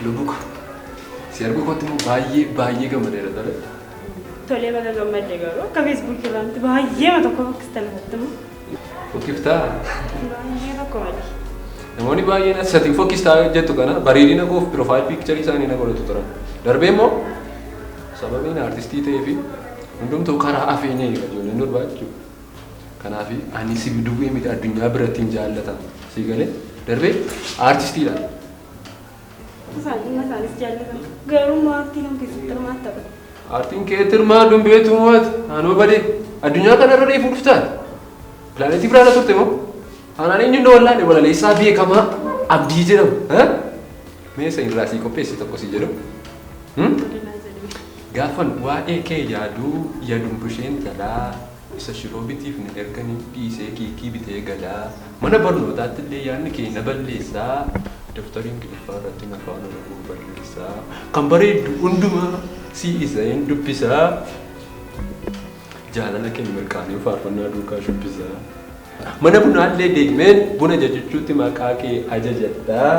Lubbuu koo. Si arguu kootti immoo baay'ee baay'ee gammadeera tole. Tolee baga gammadde garuu akka feesbuukii irraa miti baay'eema tokko fokkista lafatti immoo. Fokkiftaa? Baay'ee tokko malee. Namoonni baay'een as ati fokkistaa jettu kana bareedina koof profile picture isaanii na godhatu turan. Darbee immoo sababiin aartistii ta'ee fi hundumtuu karaa afeenee eega ijoolleen durbaa jechuudha. Kanaaf ani si duwwee miti addunyaa biratti hin jaallatama. Sii galee darbee aartistiidha. Isaan dhimma isaanis jaallatan. Garuu immoo aartii kam keessatti hirmaatta bara? Aartiin kee tirmaa dumbeetu mo'ate anoo badee addunyaa kanarra reefuu dhuftaan. Pilaanetii biraarra turte moo? Anaan eenyuun na wallaale walaleessaa beekamaa Abdii jedhama. Mee isa irraa sii qopheesse tokko sii jedhu. Gaafan waa'ee kee yaaduu yadumbusheen galaa isa shiroo bitiif na erganiin dhiisee kiikii bitee galaa mana barnootaatti illee yaadni kee na balleessaa daftarii ingiliffaa irratti afaan oromoo barreessaa kan bareeddu hundumaa si isa hin dubbisaa jaalala kee mirqaanee faarfannaa duukaa shubbisaa mana bunaallee deemeen buna jajachuutti maqaa kee ajajadhaa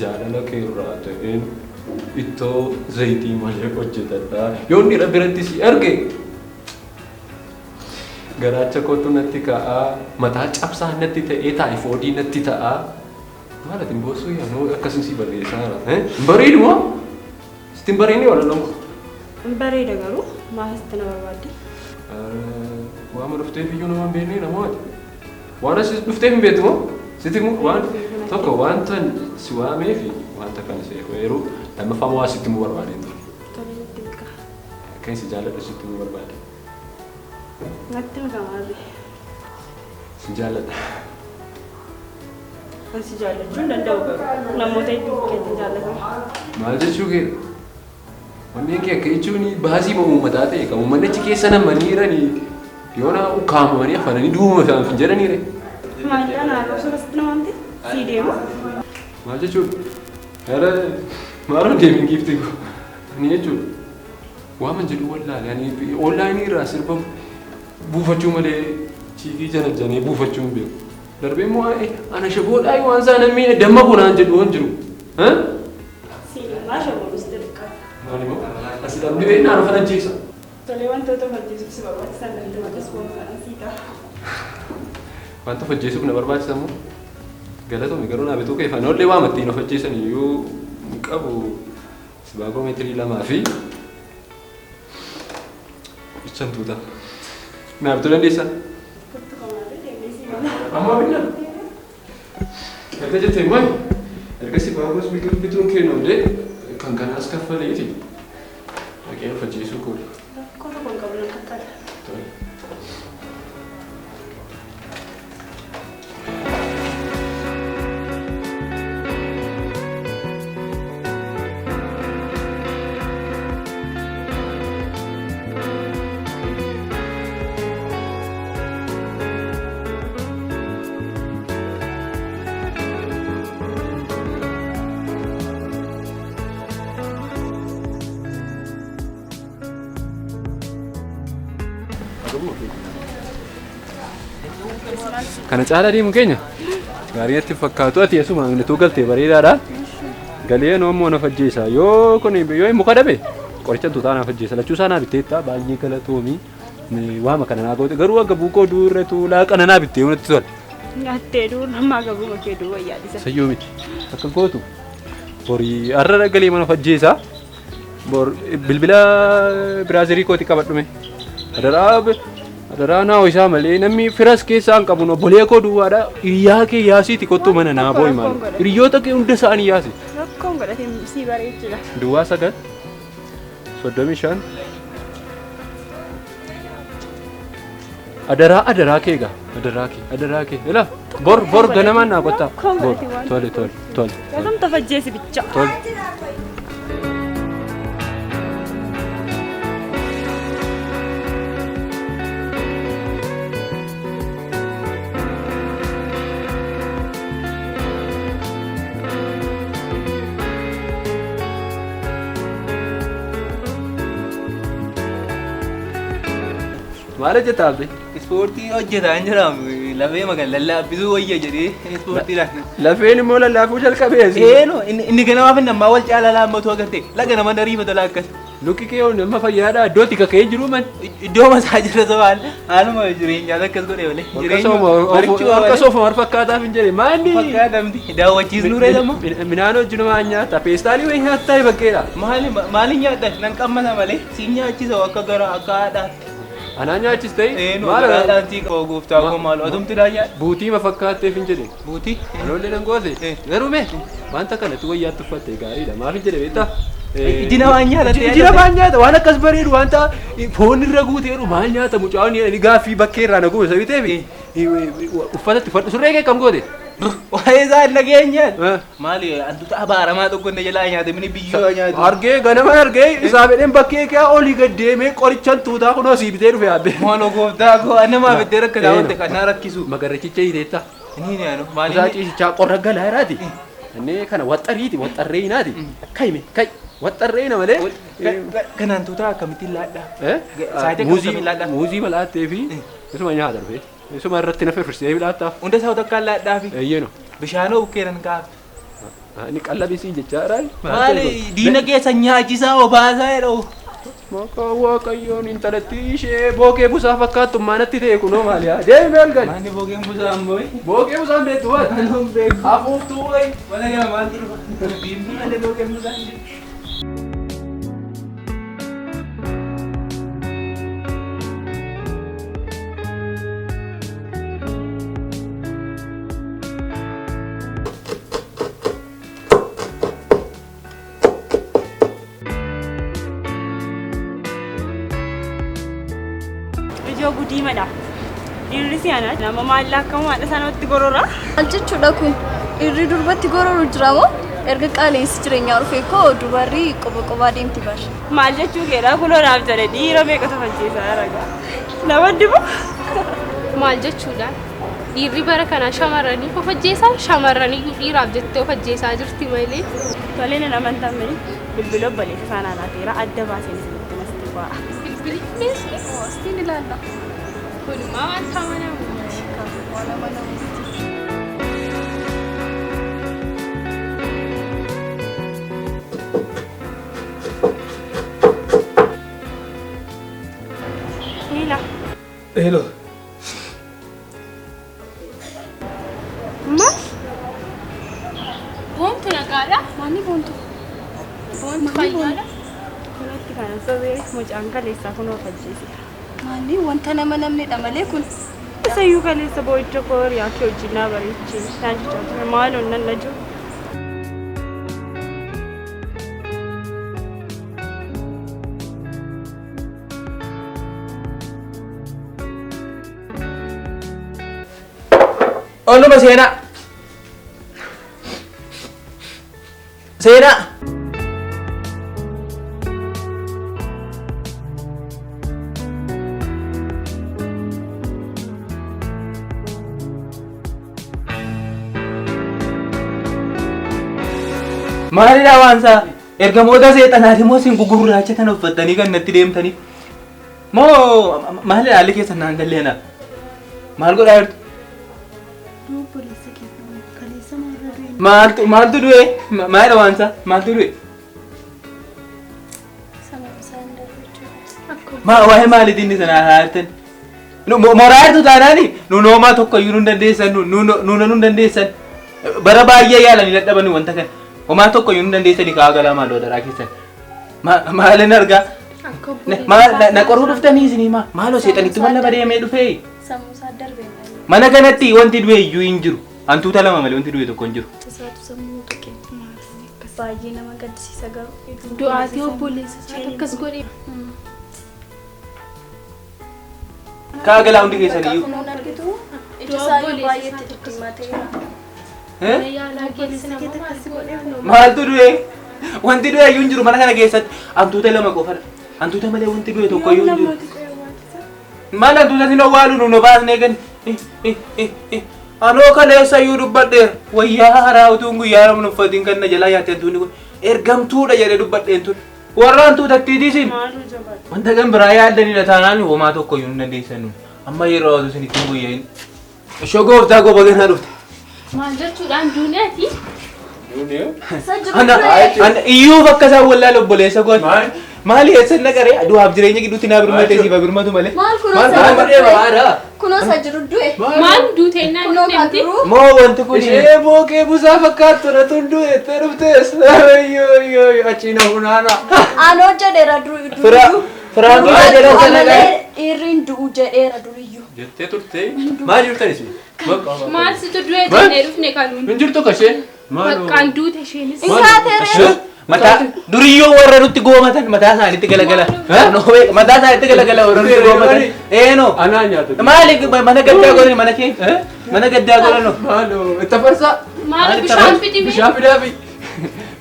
jaalala kee irraa ta'een ittoo zayitii malee hojjetadhaa yoon dhiira biratti si arge garaacha kootu natti ka'aa mataa cabsaa natti ta'ee taayifoodii natti ta'aa maal ati hin boossuu yaa nuu akkasin si barreessaa jira hin bareedu moo sitti hin bareedne walaloon kun Hin bareeda garuu maaf asitti na barbaadde? Waama dhufteef iyyuu nama hin beekne namoota waan as dhufteef hin beektu moo sitti immoo waan tokko wanta si waamee fi wanta kana si eeru lammaffaa moo waa sitti immoo barbaadeen ture Tolee natti milkaa. akka si jaalladhu sitti immoo barbaade. Natti makamaa. Sin jaalladha. An si jaallachuu hin danda'u garuu namoota hedduu bukkeetti jaallatama. Maal jechuu kee? Wanneen kee akka jechuun baasii ma uummataa ta'e kan uummanni achi keessa namanii jiranii yoona ukkaamamanii afananii duuma isaaf hin jedhaniire. Maal na arrabsuu akkasitti nama miti? Sii deemu. Maal jechuudha? Ara maaloo deemin giiftii koo. Ani jechuudha. Waaman jedhu wallaale ani onlaayinii irraa sirba buufachuu malee chiikii jana janee buufachuu hin beeku. Darbee immoo ana shaboodhaa waan isaa namni damma bunaan jedhu hin jiru. Sii deemaa shaboonus xixiqqaata. Maal immoo asi dhabni beeknaa dhufa ajjeesa. Tolee wantoota of ajjeesuuf si barbaachisan natti maqas boonsaadhaan sii ta'a. Wanta of ajjeesuuf na barbaachisa immoo galatoomi garuu naa bituu keefa noollee waama ittiin of ajjeesan iyyuu hin qabu sibaagoo meetirii 2 fi ichan tuuta. Naa bituu dandeessaa? Kottu kamaarree deemnee sii mana. Amma binna? Erga jettee immoo erga sibaagoos bituun kee noollee kan kanaas kaffaleeti dhaqee of ajjeesuu koodha. Rakkoo tokko hin qabu nan kaffala. Tole. Kana caalaa deemu keenya gaarii natti hin fakkaatu ati asuma utuu galtee bareedaadha. Galee noo immoo na fajjeessa yoo kun yoo muka dhabe qoricha tuutaa na fajjeessa lachuu isaa naa bitteetta baay'ee galatoomii waama kana naa goote garuu akka buukoo duurretu laaqana naa bittee natti tola. Nyaattee duur namaa gabuma kee duwwa yaadisa. Sayyoo miti akka gootu borii har'a galee mana fajjeessa bor bilbila biraazirii kooti qabadhume adaraa adaraa naa isaa malee namni firas keessaa hin qabu obbolee koo duwwaadha hiriyaa kee yaasiiti kottu mana naa boo'i maal hiriyoota kee hunda isaanii yaasi. Rakkoon godhatee sii bareechudha. Duwwaa 9 35 adaraa adaraa kee egaa adaraa kee adaraa kee ila bor bor ganamaan naa kottaa bor tole tole tole Yoom tafajjeesi bicha. tole. Maal hojjeta abbe? Ispoortii hojjetaa hin jiraam. Lafee magan lallaabbisuu wayya jedhee ispoortiidhaan. Lafeen immoo lallaafuu jalqabeesi. Eeno inni ganamaaf inni ammaa wal caalaa laammatu agarte laga nama dariifata laakkas. Lukki kee nama fayyaadha iddootti kaka'ee jiru man. Iddoo masaa jira sabaan haaluma jireenyaa akkas godhe malee. Harka soofama fakkaataaf hin jedhe maalli. Fakkaatamti daawwachiisnu reedama. Minaan hojii nyaata peestaalii wayii nyaattaa bakkeedha. Maali maali nyaadha nan qammasa malee si nyaachisa akka gara akka haadhaatti. Anaa nyaachistee? Maal haadhaan si qaba gooftaa koo maal atumti daa nyaadha. Buutii ma fakkaatteef hin jedhe. Buutii? Anoollee nan goote. Garuu mee wanta kanatti wayyaatti uffatte gaariidha maaf hin jedhe beektaa? Iji namaa nyaata. Iji namaa nyaata waan akkas bareedu wanta foon irra guuteeru maal nyaata mucaan inni gaaffii bakkee irraa na guute sabii ta'eef uffata itti uffadhu surree kee kam goote? Waa'ee isaa nageenyaan. Maali hantuuta abaaramaa tokko inni jalaa nyaate mini biyyoo nyaate. Argee ganama argee isaa fedheen bakkee kee olii gad deemee qorichaan tuutaa kunoo sii bitee dhufe yaabbee. Maaloo gooftaa koo namaa bittee rakkataa wante kan na rakkisu. Magarrachicha hiiteetta. Inni yaanu maali? Isaa ciisichaa qorra galaa jiraati. Inni kana waxxariiti waxxarree hinaati. Kaime kai waxxarree malee. Kanaan tuutaa akkamittiin laadhaa? Muuzii muuzii malaattee fi isuma nyaata dhufe. Isuma irratti na firfirsee bilaattaaf. Hunda isaa takkaan laadhaafi. Eeyyeeno. Bishaanoo bukkeeran kaaf. Inni qallabisiin jechaa jira. Maali diina keessa nyaachisaa obaasaa jedhu. Maqaa Waaqayyoon intalatti ishee bookee busaa fakkaattu maanatti ta'e kunoo maali haa deemi algal. Maanni bookeen busaa ammoo. Bookee busaan beektu waan. Maaloon beeku. Afuuftuu wayi. Mana yaa maaltu dhufa. Biimbii malee bookeen busaan jiru. Ijoo gudii madha. Dhiirri si'ana nama maallaa akkam haadha sanatti gorora. Maal jechuudha kun? Dhiirri durbatti gororu jira moo? Erga qaala'insi jireenyaa dhufe koo dubarri qoba qobaa deemti bar. Maal jechuu keedha kunuunaaf jedhe dhiira meeqatu fajjeessaa ragaa. Nama dibu. Maal jechuudha? Dhiirri bara kana shamarraniif of ajjeesaa shamarraniyyuu dhiiraaf jettee of ajjeesaa jirti malee. Tolee nan amantaan mini bilbila obboleessa isaanaa laateera adda baaseen isinitti nasti bu'a. Bilbilli meeshaa? Astiin ilaalla. Kunumaa wanta amanamu. Waan amanamu. Hila. Hello. Maal? Boontu nagaadha? Maanni boontu? Boontu fayyaadha? Kunootti kana sobee mucaan kaleessaa kunoo of ajjeeseera. Maanni wanta nama namnidha malee kun. Isayyuu kaleessa boo'icha koo hiriyaa kee wajjin naa bareechee naan jechaa ture maaloon nan laju. Ooluma seenaa. Seenaa. Maalidha waan isaa? Ergamoota seexanaati moo isin gugurraacha kana uffattanii kan natti deemtanii? Moo maalidha haalli keessan naan galleena? Maal godhaa jirtu? Maaltu maaltu du'e? Maalidha waan isaa? Maaltu du'e? Maa waa'ee maaliitiin inni sana haartan? Mooraa jirtu taanaani nuun hoomaa tokko iyyuu nun dandeessan nuun nun dandeessan. Bara baay'ee yaalanii dadhabanii wanta kana. Homaa tokko iyyuu nun dandeessanii kaa'aa galaa maaloo daraa keessan. Maalin argaa? Na qoruu dhuftanii isinii maa? Maaloo seexanitti mallaba deemee dhufee? Sammuu isaa darbee. Mana kanatti wanti du'e iyyuu hin jiru. Hantuuta lama malee wanti du'e tokko hin jiru. Isaatu sammuu tuqe. Baay'ee nama gaddisiisa garuu. Du'aatii obboleessa isaa akkas godhe. Kaa'aa galaa hundi keessan iyyuu. Kunuun argitu ija isaa iyyuu baay'ee itti diddiimaa ta'eera. Maaltu du'e? Wanti du'e iyyuu hin jiru mana kana keessatti. Hantuuta lama qofadha. Hantuuta malee wanti du'e tokko iyyuu hin jiru. Maal hantuuta sin owwaalu nuun obaasnee gan. Anoo kaleessa iyyuu dubbadheera. Wayyaa haaraa utuun guyyaa namni uffatiin kan na jalaa yaate hantuunni kun ergamtuudha jedhee dubbadheen ture. Warra hantuutattiiti isin. Wanta kan biraa yaaddanidha taanaan homaa tokko iyyuu hin dandeessan. Amma yeroo hawwatu isin ittiin guyyaa hin. Ishoo gooftaa koo baga naa dhufte. Maal jechuudhaan duuneeti? Duunee? Isa jiru Ana du'e. ana iyyuuf akka isaan wallaala obboleessa kooti. Maal? Maali eessan naqaree du'aaf jireenya gidduutti naa birmatee siif haa birmatu malee. Maal kunoo Maal isa Maal jiru godhee du'e? bahaadha? Kunoo isa jiru du'e. Maal duuteenyaan Kunoo kan dhufneemti? duruu. Moo wanti kun Ishee bookee busaa fakkaattu na tunduu jettee dhuftees. Ayyoo achi na funaana. Anoo jedheera fira duriyyuu. firaanki jedha Du'a sana malee qare. dhiirri hin du'u jedheera duriyyuu. Jettee turte. Maal jirtan isin? Maal situ du'e jennee dhufne kanuun? Hin jirtu kashee? Baqqaan duute isheenis. Hin kaateeree. Mataa duriyyoo warra nutti goomatan mataa isaaniitti galagala. Mataa isaaniitti galagala warra nutti goomatan. Eenoo. Anaa nyaata. Maali mana gaddaa godhani mana kee? Mana gaddaa godhano. Maaloo itti farsaa. Maal bishaan fidime? Bishaan fidaafi.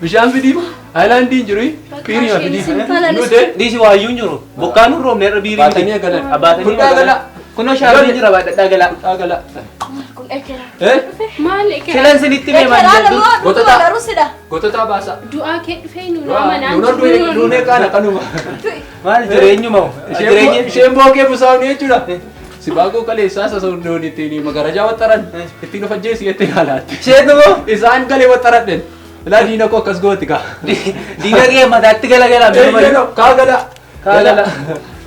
Bishaan fidii. Haayilaandiin hin jiru. Piirii fidii. Nuute. Dhiisi waayyuu hin jiru. Bokkaan hin roobne irra biirii Baatanii galan. Baatanii Fudhaa gala. Kunoo shaarbiin jira baadhadhaa galaa. Fudhaa gala. Kun ekeraa. Eh? Maal ekeraa? Silan sinitti mee Ekeraa maal nama dhuguma Gototaa. garuu sidha. Gototaa baasaa. Du'aa kee dhufee nuun amanaan Nuun du'e duunee qaana kanuma. Maal jireenyuma jireenya Isheen bookee busaawni jechuudha. Sibaaqoo kaleessaa sassoon ittiin magarajaa waxxaran ittiin of ajjeesi jettee haalaatti. Isheen immoo Isaan galee waxxaradhen. Ilaa diina koo akkas gooti kaa. diina kee mataatti galagala. Kaa gala. Kaa gala.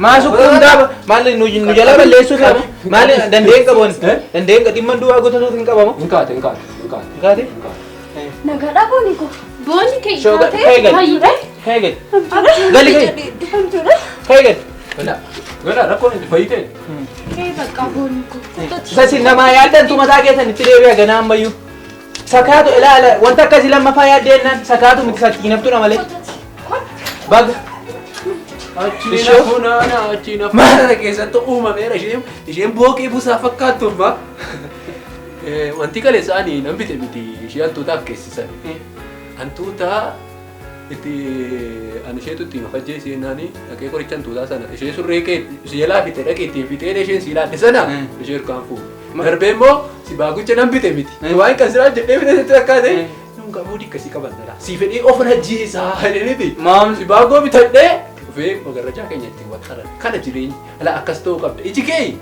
Maa sukkuun daaba maal nu nu jala balleessuu qaba. Maal dandeen qabu dandeen dhimma du'aa gotatuuf hin qabamu. Hin kaate hin kaate hin kaate. Hin kaate? Hin kaate. Nagaadhaa booni koo. Boonni kee Shooga kaatee ka'ee gali. fayyide? Ka'ee gali. Gali gali. Hamtuudha. Ka'ee gali. Gala. Gala rakkoon hin fayyite. Kee bakka boonni koo. Isa sin namaa yaaddantu mataa keessan itti deebi'a ganaa ammayyuu. Sakaatu ilaala wanta akkasii lammaffaa yaaddeennan sakaatu miti sakkiinaftuudha malee. Baga. Achi na funaana achi na funaana keessattuu uumameera isheen isheen bookee busaa fakkaattu amma. Wanti kaleessa ani nan bite miti ishee hantuutaaf keessisan. Hantuuta itti ani isheetu ittiin of ajjeesi jennaani dhaqee qoricha hantuutaa sana ishee surree kee ishee jalaa fite dhaqee ittiin fixee isheen si ilaalle sana ishee harkaan fuudhe. Darbee immoo si baagucha nan bite miti. Waan kan siraa jedhee bite sitti fakkaate. Nun qabuu dikkasii qaban dhala. Si fedhee of ajjeesaa jedhaniiti. Maam Si baagoo bitadhee dhufee magarrajaa keenya ittiin waxxaran. Kana jireenya ala akkas ta'uu qabda. Iji kee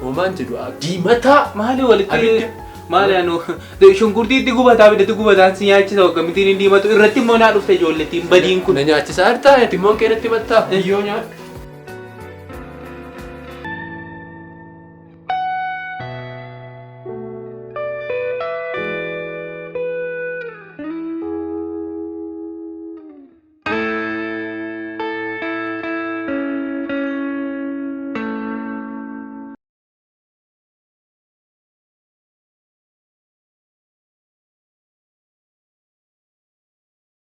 Homaan jedhu diimataa. Maali walitti Abidda. maali anu shunkurtiitti gubataa abiddatti gubataan si nyaachisa waggamittiin hin diimatu irratti immoo naa dhufte ijoollettiin badiin kun. Na nyaachisaa jirtaa ati immoo keenatti mattaa. Biyyoo nyaadhu.